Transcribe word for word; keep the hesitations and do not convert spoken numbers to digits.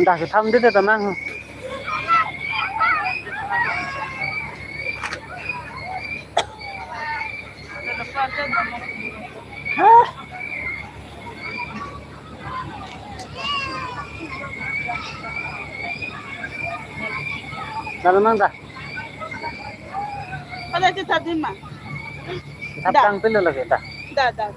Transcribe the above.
Dah, kita ambil deh, tenang. Kalau mang dah. Pada itu tadi mah. Kita Dah. Tang pilo lagi dah. Dah, dah.